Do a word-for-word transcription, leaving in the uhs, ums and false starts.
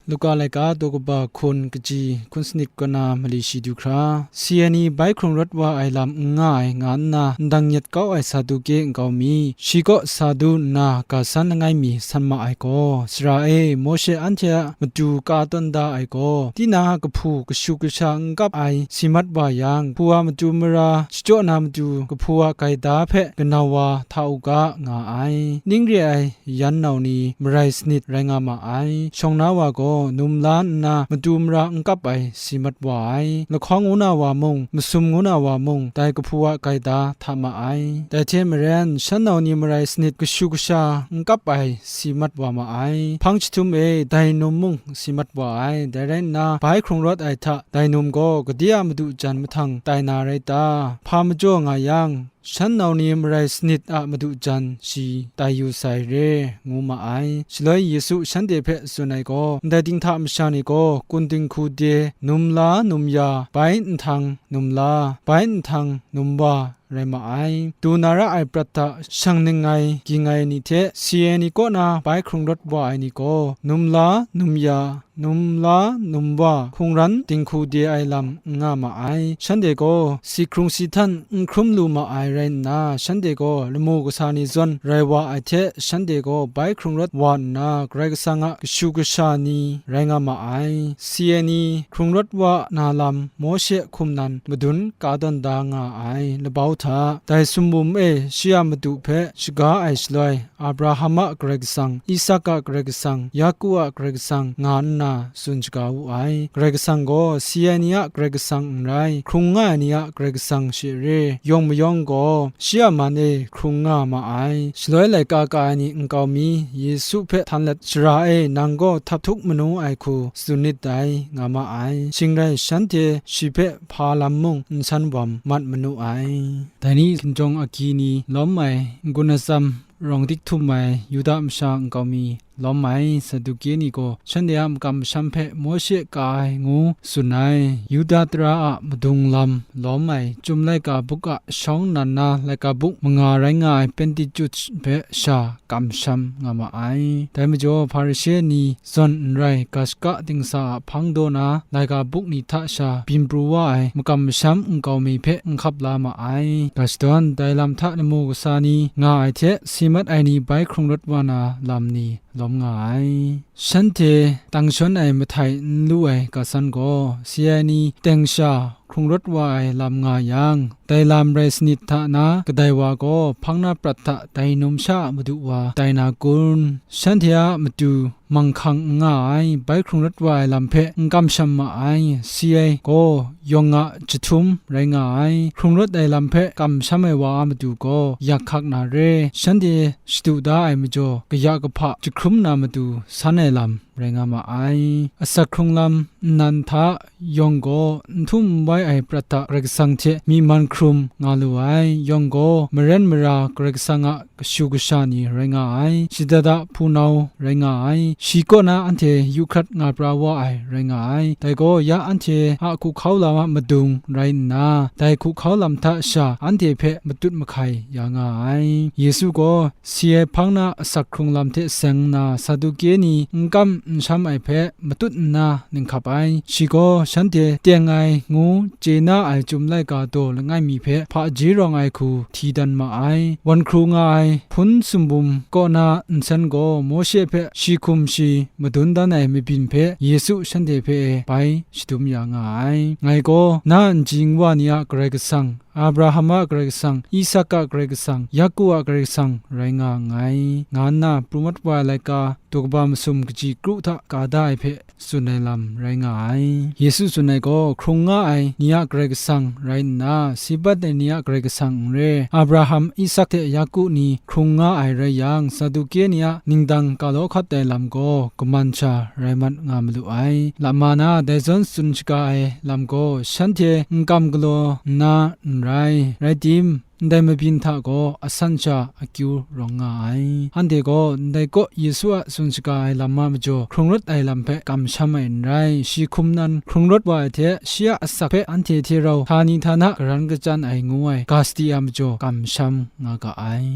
Luka laika daw kaba hkun kaji hkun sanit kaw na mali shi du hkra, si ai ni bai hkrung rawt wa ai lam n nga ai nga nna, ndang nyet kau ai Saduke nkau mi, shi kaw sa du nna ga san langai mi san ma ai gaw, sara e, Mawshe anhte a matu ka tawn da ai gaw, tinang a kahpu kashu kasha n kap ai si mat wa yang, hpu a matu mara, shachyaw na matu kahpu a gaida hpe kanau wa hta u ga, nga ai. Ning re ai yan nau ni marai sanit rai nga ma ai. Shawng na wa gaw num la nna matu mara n kap ai si mat wa ai. Lahkawng ngu na wa mung, masum ngu na wa mung, dai kahpu a gaida hta ma ai. Dai hte maren, shan nau ni marai sanit kashu kasha n kap ai si mat wa ma ai. Hpang jahtum e dai num mung si mat wa ai. Dai rai nna, bai hkrung rawt ai hta dai num gaw gade a madu jan mahtang tai na rai ta? Hpa majaw nga yang, shan nau ni marai sanit a madu jan shi tai yu sai re, ngu ma ai. Shaloi Yesu shanhte hpe tsun ai gaw, ndai dinghta masha ni gaw kun dinghku de, num la, num ya, bai nhtang num la, bai nhtang num wa rai ma ai. Du na ra ai prat hta shang ning ai, ging ai ni hte si ai ni kaw na bai hkrung rawt wa ai ni gaw, num la, num ya, num la, num wa, hkungran dinghku de ai lam n nga ma ai. Shanhte gaw si hkrung si htan n hkrum lu ma ai rai nna, shanhte gaw lamu kasa ni zawn rai wa ai hte, shanhte gaw bai hkrung rawt wa nna, Karai Kasang a kashu kasha ni rai nga ma ai. Si ai ni hkrung rawt wa na lam Mawshe hkum nan madun ka tawn da nga ai labau hta, dai sumbum e shi a madu hpe shaga ai shaloi, Abraham a Karai Kasang, Isak a Karai Kasang, Yaku a Karai Kasang, nga nna tsun shaga wu ai. Karai Kasang gaw si ai ni a Karai Kasang n rai, hkrung nga ai ni a Karai Kasang she re, yawng mayawng gaw shi a man e hkrung nga ma ai. Shaloi laika ka ai ni nkau mi, Yesu hpe htan let, "Sara e, nang gaw htap htuk manu ai hku tsun nit dai," nga ma ai. Shing rai, shanhte shi hpe hpa lam mung n san wam mat manu ai. Dai ni hkinjawng agyi ni lawm ai, n-gun atsam rawng dik htum ai Yuda masha nkau mi lawm ai Saduke ni gaw shanhte a makam masham hpe Mawshe ka ai ngu tsun ai. Yuda tara a madung lam lawm ai Chyum laika buk a shawng nnan na laika buk manga rai nga ai Pentecut hpe sha kamsham nga ma ai. Dai majaw Hparishe ni zawn n rai, ga shaka dingsa a hpang daw na, laika buk ni hta sha byin pru wa ai makam masham nkau mi hpe n hkap la ma ai. Ga shadawn dai lam hta lamu kasa ni nga ai hte, si mat ai ni bai hkrung rawt wa na lam ni lawm nga ai. Shanhte tang shawn ai mahtai n lu ai ga san gaw, si ai ni teng sha hkrung rawt wa ai lam nga yang, dai lam rai sanit hta na kadai wa gaw hpang na prat hta dai numsha a madu wa tai na kun? Shanhte a matu manghkang n nga ai, bai hkrung rawt wa ai lam hpe n kamsham ma ai. Si ai gaw yawng a jahtum rai nga ai. Hkrung rawt ai lam hpe kamsham ai wa a matu gaw yak hkak na re. Shanhte shadu da ai majaw, kaya kahpa jahkrum na matu san ai lam rai nga ma ai. Asak hkrung lam nnan hta yawng gaw, n htum n wai ai prat hta Karai Kasang hte myi man hkrum nga lu ai. Yawng gaw, maren mara Karai Kasang a kashu kasha ni rai nga ai, shada da hpunau rai nga ai, shi kaw na anhte yu hkrat nga pra wa ai rai nga ai. Dai gaw ya anhte a hku hkau lam a madung rai nna, dai hku hkau lam hta sha anhte hpe matut mahkai ya nga ai. Yesu gaw si ai hpang na asak hkrung lam hte seng nna, Saduke ni n kam n sham ai hpe matut nna ninghkap ai. Shi gaw shanhte teng ai ngu chye na ai Chyum laika daw langai mi hpe hpaji rawng ai hku hti dan ma ai. Wan hkru nga ai hpun sumbum kaw na nsen gaw Mawshe hpe shi hkum shi madun dan ai mabyin hpe Yesu shanhte hpe e bai shadum ya nga ai. Ngai gaw na nji nwa ni a Karai Kasang, Abraham a Karai Kasang, Isak a Karai Kasang, Yaku a Karai Kasang rai nga nngai, nga nna pru mat wa ai laika daw kaba masum kaji kru hta ka da ai hpe tsun ai lam rai nga ai. Yesu tsun ai gaw, hkrung nga ai ni a Karai Kasang rai nna, si bat ai ni a Karai Kasang n re. Abraham, Isak hte Yaku ni hkrung nga ai rai yang, Saduke ni a ningdang ka law hkat ai lam gaw kaman sha rai mat nga malu ai. Lama na dai zawn tsun shaga ai lam gaw, shanhte n kam galaw nna n rai, rai tim, ndai mabyin hta gaw asan sha akyu rawng nga ai. Anhte gaw ndai kaw Yesu a tsun shaga ai lam a majaw, hkrung rawt ai lam hpe kamsham ai n rai, shi hkum nan hkrung rawt wa ai hte, shi a asak hpe anhte hte rau htani htana garan kachyan ai ngu ai ga sadi a majaw kamsham nga ga ai.